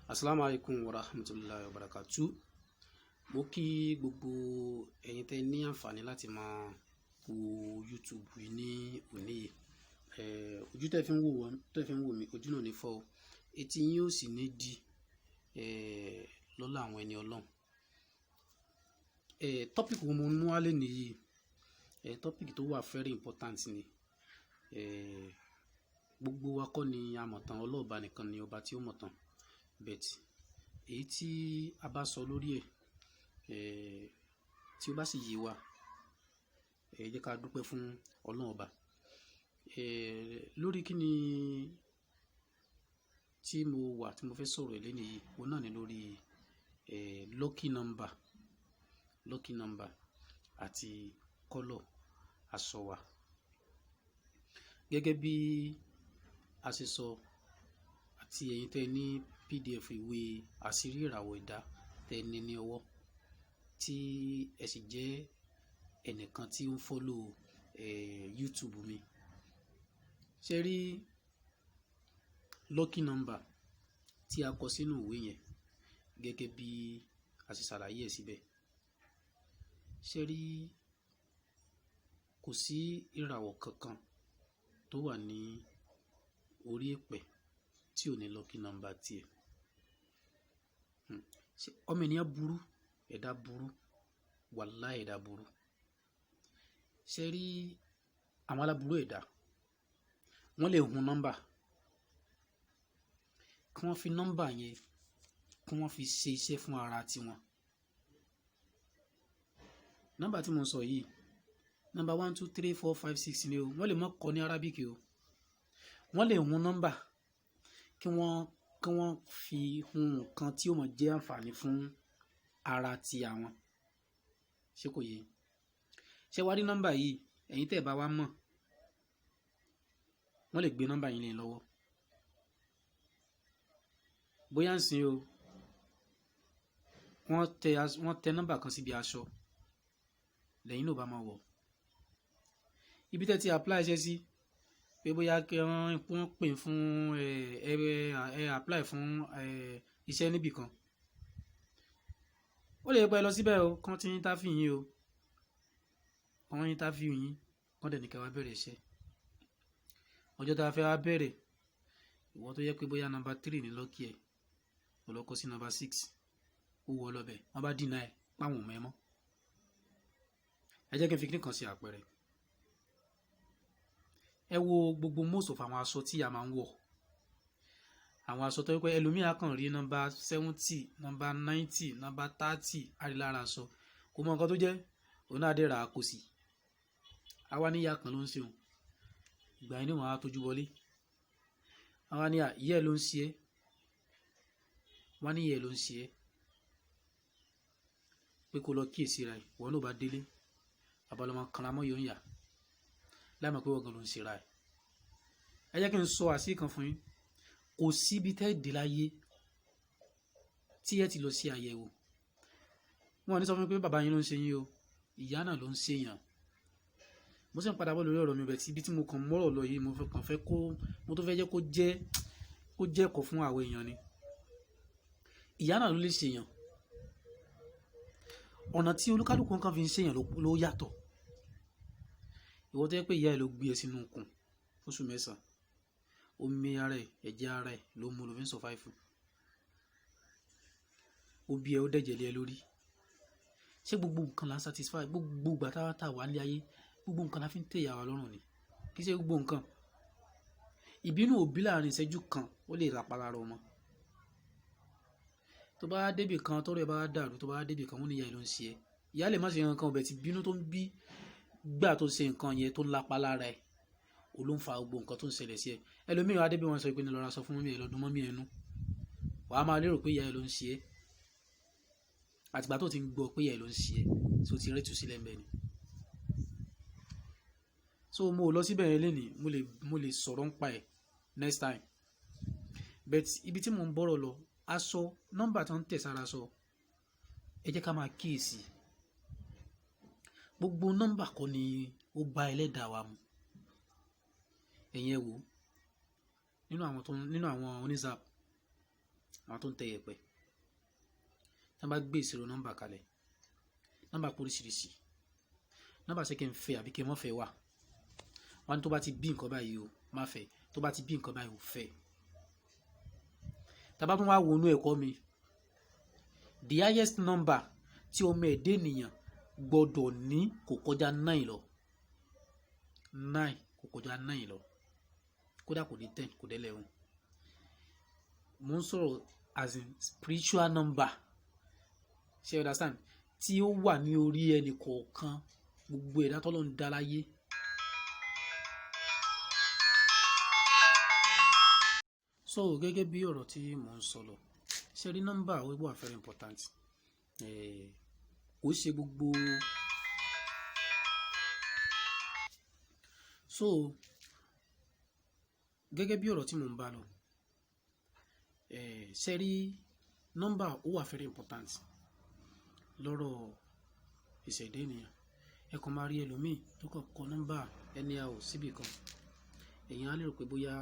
Assalamu alaikum wa rahmatulahi wa barakatu. Mo kí gbogbo ẹ̀yin tẹ́ ní àǹfààní láti máa wo YouTube yìí ní òní yìí. Ojú tẹ́ fi ń wò wọ́n, tẹ́ fi ń wò mí, ojú náà ní fọ́ o. Etí yín ò sì ní di lọ́lá àwọn ẹni Ọlọ́run. Topic wo mo mú wálé nìyí? Topic tó wà very important ni. Gbogbo wa kọ́ ni a mọ̀ tán, Ọlọ́run nìkan ni ọba tí ó mọ̀ tán. But èyí tí a bá sọ lórí ẹ̀, tí ó bá sì yé wa, ẹ jẹ́ ká dúpẹ́ fún Ọlọ́run ọba. Lórí kí ni tí mo wà tí mo fẹ́ sọ̀rọ̀ lónìí yìí, òun náà ni lórí lucky number, lucky number àti colour aṣọ wa. Gẹ́gẹ́ bí a ṣe sọ àti ẹ̀yin tẹ́ ní PDF ìwé àṣírí ìràwọ̀ ẹ̀dá tẹ́ ní ọwọ́, tí ẹ sì jẹ́ ẹnìkan tí ó ń follow YouTube mi. Ṣé rí lucky number tí a kọ sínú ìwé yẹn gẹ́gẹ́ bí a ṣe ṣàlàyé ẹ̀ síbẹ̀? Ṣé rí, kò sí ìràwọ̀ kankan tó wà ní orí èpẹ̀ tí ò ní lucky number tí ẹ. Ṣé ọmọ ènìyàn burú, ẹ̀dá burú, wàláì ẹ̀dá burú. Ṣé rí àwọn aláburú ẹ̀dá, wọ́n lè hun nọ́mbà, kí wọ́n fi nọ́mbà yẹn, kí wọ́n fi ṣe iṣẹ́ fún ara tiwọn. Nọ́mbà tí mo ń sọ yìí, nọ́mbà one two three four five six ni o. Wọ́n lè má kọ ní Arabic o. Wọ́n lè hun nọ́mbà kí wọ́n fi hun nǹkan tí ó máa jẹ́ àǹfààní fún ara ti àwọn. Ṣé kò yé? Ṣé wá rí nọ́mbà yìí, ẹ̀yin tẹ́ ẹ bá wá mọ̀, wọ́n lè gbé nọ́mbà yín lé lọ́wọ́. Bóyá ń sìn o, wọ́n tẹ nọ́mbà kan síbi aṣọ, lẹ́yìn náà bá máa wọ̀. Ibi tẹ́ ti apply iṣẹ́ sí, pé bóyá kí wọ́n pè fún ẹ ẹ ẹ apply fún iṣẹ́ níbì kan. Ó lè pẹ́ lọ síbẹ̀ o, kán tí interview yín o. Kán interview yín, kán dẹ̀ ní kí ẹ wá bẹ̀rẹ̀ iṣẹ́. Ọjọ́ tí a fẹ́ wá bẹ̀rẹ̀, ìwọ tó yẹ pé bóyá number three ní lucky ẹ̀, o lọ kọ sí number six, ó wọ lọ bẹ̀, wọ́n bá deny ẹ̀, páwọn ò mọ̀ ẹ́ mọ́. Ẹ jẹ́ kí n fi kíní kan ṣe àpẹẹrẹ. Ẹ wo gbogbo most of àwọn aṣọ tí a máa ń wọ̀. Àwọn aṣọ tó jẹ́ pé ẹlòmíì á kàn rí number 70, number 90, number 30, á rí lára aṣọ. Kò mọ nǹkan tó jẹ́, òun náà dé ra kò sí. A wá ní ìyá kan ló ń ṣe òun. Ìgbà yẹn ni wọ́n á tójú wọlé. A wá ní à, ìyá ẹ ló ń ṣe ẹ́. Wọ́n á ní ìyá ẹ ló ń ṣe ẹ́. Pé kó lọ kíyèsi ra ẹ̀, ìwọ náà bá délé. Bàbá lọ máa kanra mọ́ ìyá òun. Láì mọ̀ pé ìwọ gan ló ń ṣe ra ẹ̀. Ẹ jẹ́ kí n sọ àṣírí kan fún yín. Kò sí ibi tẹ́ dé láyé tí ẹ ti lọ ṣe àyẹ̀wò. Wọ́n ò ní sọ fún mi pé bàbá yín ló ń ṣe yín o. Ìyá náà ló ń ṣe èèyàn. Mo sì ń padà bọ̀ lórí ọ̀rọ̀ mi, but ibi tí mo kàn mọ́rọ̀ lọ yìí, mo fẹ́ kàn fẹ́ kó, mo tó fẹ́ jẹ́ kó jẹ́ ẹ̀kọ́ fún àwọn èèyàn ni. Ìyá náà ló lè ṣe èèyàn. Ọ̀nà tí olúkálùkù kan fi ń ṣe èèyàn ló yàtọ̀. Ìwọ tó jẹ́ pé ìyá ẹ ló gbé ẹ sínú ikùn fún oṣù 9, omi ara ẹ̀, ẹ̀jẹ̀ ara ẹ̀ ló mú ló fi ń survive. Ó bí ẹ, ó dẹ̀jẹ̀ lé ẹ lórí. Ṣé gbogbo nǹkan là ń satisfy? Gbogbo ìgbà tá wà ní ayé, gbogbo nǹkan la fi ń tẹ́ ìyá wa lọ́rùn ni. Kì í ṣe gbogbo nǹkan. Ìbínú òbí láàrin ìṣẹ́jú kan ó lè rapa lára ọmọ. Tó bá dé ibì kan, tọ́rọ̀ ẹ bá dàrú, tó bá dé ibì kan, wọ́n ní ìyá ẹ ló ń ṣe ẹ́. Ìyá lè má ṣe nǹkan but ìbínú tó ń bí gbà tó ṣe nǹkan yẹn tó ń lapa lára ẹ̀, òun ló ń fa gbogbo nǹkan tó ń ṣẹlẹ̀ sí ẹ. Ẹlòmíràn á dé bí wọ́n sọ pé ní lọ ra aṣọ fún mummy ẹ, lọ dun mummy ẹ nú. Wà á máa lérò pé ìyá ẹ ló ń ṣe ẹ́. Àti ìgbà tó ti ń gbọ́ pé ìyá ẹ ló ń ṣe ẹ́, so ti rí ìtúsílẹ̀ ńbẹ ni. So mo lọ síbẹ̀ yẹn lénìí, mo lè sọ̀rọ̀ ń pa ẹ̀ next time. But ibi tí mò ń bọ̀rọ̀ lọ, aṣọ, nọ́mbà tó ń tẹ̀ sára aṣọ, ẹ jẹ́ ká máa kíyèsi. Gbogbo nọ́mbà kọ́ ni ó bá ẹlẹ́dàá wa mu. Ẹ̀yin ẹ wò, Nínú àwọn tó nínú àwọn onízap, àwọn tó ń tẹ yẹ̀pẹ̀, tí wọ́n bá gbé ìṣirò nọ́mbà kalẹ̀, nọ́mbà kó oríṣiríṣi nọ́mbà, ṣé kí n fẹ́ àbí kí n má fẹ́ wà. Wọ́n ní tó bá ti bí nǹkan báyìí o, má fẹ́, tó bá ti bí nǹkan báyìí o, fẹ́. Tá bá tún wá wo inú ẹ̀kọ́ mi, the highest number tí ọmọ ẹ̀dá ènìyàn gbọ́dọ̀ ní kò kọjá 9 lọ. 9, kò kọjá 9 lọ, kódà kò dé 10, kò dé 11. Mo ń sọ̀rọ̀ as in spiritual number, ṣé you understand? Tí ó wà ní orí ẹnì kọ̀ọ̀kan, gbogbo ẹ̀dá tọ́lọ́run dá láyé. So gẹ́gẹ́ bí ọ̀rọ̀ tí mò ń sọ lọ, ṣe rí nọ́mbà ó wà very important. Kò ṣe gbogbo. So gẹ́gẹ́ bí ọ̀rọ̀ tí mò ń bá lọ, ṣe rí nọ́mbà ó wà very important lọ́rọ̀ ìṣẹ̀dá ènìyàn. Ẹ kàn máa rí ẹlòmíì tó kàn kọ nọ́mbà anyhow síbì kan. Èèyàn á lérò pé bóyá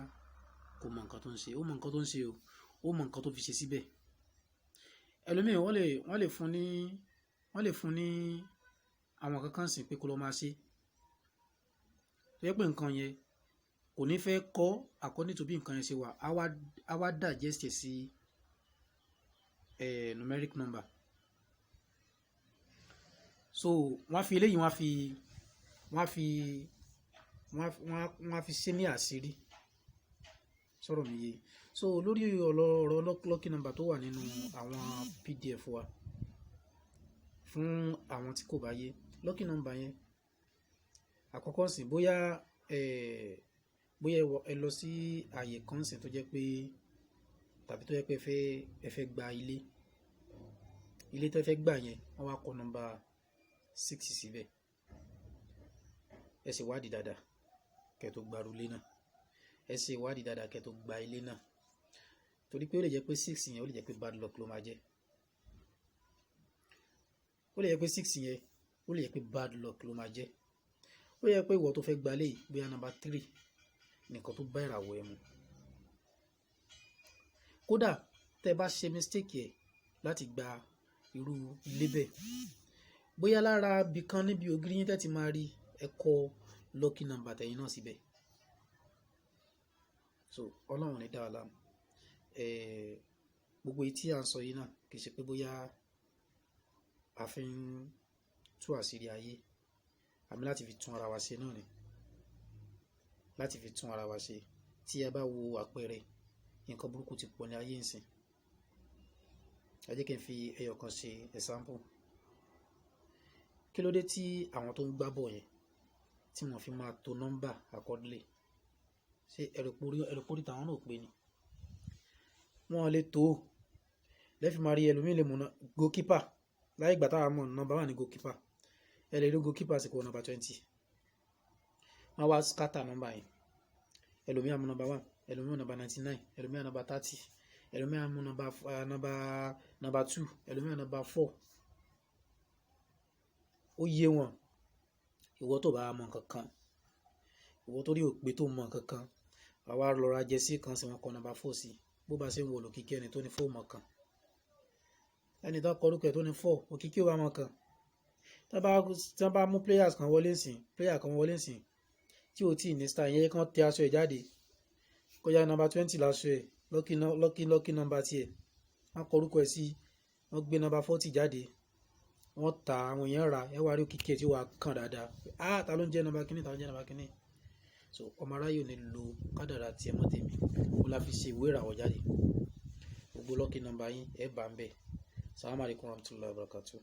kò mọ nǹkan tó ń ṣe. Ó mọ nǹkan tó ń ṣe o, ó mọ nǹkan tó fi ṣe síbẹ̀. Ẹlòmíì wọ́n lè fún ní àwọn nǹkan kan sìn pé kó lọ máa ṣe. Tó jẹ́ pé nǹkan yẹn kò ní fẹ́ kọ́ according to bí nǹkan yẹn ṣe wà, á wá digest ẹ̀ sí numeric number. So wọ́n á fi eléyìí, wọ́n á fi ṣe ní àṣírí. Sọ̀rọ̀ mi yé? So lórí ọ̀rọ̀ lucky number tó wà nínú àwọn PDF wa, fún àwọn tí kò bá yé, lucky number yẹn àkọ́kọ́ sì bóyá ẹ lọ sí ààyè kan sì tó jẹ́ pé tàbí tó jẹ́ pé ẹ fẹ́ gba ilé, ilé tó fẹ́ gbà yẹn, wọ́n wá kọ nọ́mbà 6 síbẹ̀. Ẹ sì wádìí dáadáa kẹ́ tó gba ilé náà. Ẹ sì wádìí dáadáa kẹ́ tó gba ilé náà, torí pé ó lè jẹ́ pé 6 yẹn, ó lè jẹ́ pé bad luck ló máa jẹ́. Ó lè jẹ́ pé 6 yẹn, ó lè jẹ́ pé bad luck ló máa jẹ́. Ó lè jẹ́ pé ìwọ tó fẹ́ gba ilé yìí, bóyá nọ́mbà 3 nìkan tó bá ìràwọ̀ ẹ mu. Kódà tẹ́ bá ṣe mistake ẹ̀ láti gba irú ilé bẹ́ẹ̀, bóyá lára ibì kan níbi ògiri yín tẹ́ ti máa rí, ẹ kọ lucky number tẹ̀yin náà síbẹ̀. So Ọlọ́run ní dá wa láàmú. Gbogbo èyí tí à ń sọ yìí náà kì í ṣe pé bóyá a fi ń tú àṣírí ayé, àmì láti fi tún ara wa ṣe náà ni. Láti fi tún ara wa ṣe. Tí ẹ bá wo àpẹẹrẹ, nǹkan burúkú ti pọ̀ ní ayé ìsìn. Ẹ jẹ́ kí n fi ẹyọ kan ṣe example. Kí ló dé tí àwọn tó ń gbá ball yẹn tí wọ́n fi máa to nọ́mbà accordingly? Ṣé ẹ rò pé orí tàwọn náà ò pé ni? Wọ́n lè tó. Lẹ́fì máa rí ẹlòmíì lè mú goalkeeper. Láyé ìgbà táa mọ̀ nọ́mbà 1 ní goalkeeper. Ẹ lè rí goalkeeper sì kó nọ́mbà 20. Wọ́n wá scatter nọ́mbà yẹn. Ẹlòmíì á mú nọ́mbà 1, ẹlòmíì nọ́mbà 99, ẹlòmíì nọ́mbà 30, ẹlòmíì á mú nọ́mbà 2, ẹlòmíì nọ́mbà 4. Ó yé wọn. Ìwọ tó bá mọ nǹkan kan, ìwọ tó rí òpè tó mọ nǹkan kan, wà wá lọ ra jersey kan sí wọn kọ nọ́mbà 4 sí. Bó bá ṣe ń wò lókìkí ẹni tó ní 4 mọ̀ kan. Ẹni tó kọ orúkọ ẹ̀ tó ní 4, òkìkí ó wá mọ̀ kan. Tí wọ́n bá mú players kan wọlé ńsìn, player kan wọlé ńsìn tí ò tí ì ní star yẹn, kàn tẹ aṣọ ẹ̀ jáde. Kọjá nọ́mbà 20 láṣọ ẹ̀, lucky number tí ẹ̀. Wọ́n kọ orúkọ ẹ̀ sí, wọ́n gbé nọ́mbà 40 jáde. Wọ́n ta, àwọn èèyàn rà, ẹ wá rí òkìkí ẹ̀ tí ó wà kàn dáadáa. Ah, ta ló ń jẹ́ nọ́mbà kíní? Ta ló ń jẹ́ nọ́mbà kíní? So ọmọ aráyé ò ní lo kádàrá tí ẹ mọ́ tèmi. Ó la fi ṣe ìwé ìràwọ̀ jáde. Gbogbo lucky number yín ẹ bá ń bẹ̀. Assalamu alaikum warahmatullahi wabarakatuh.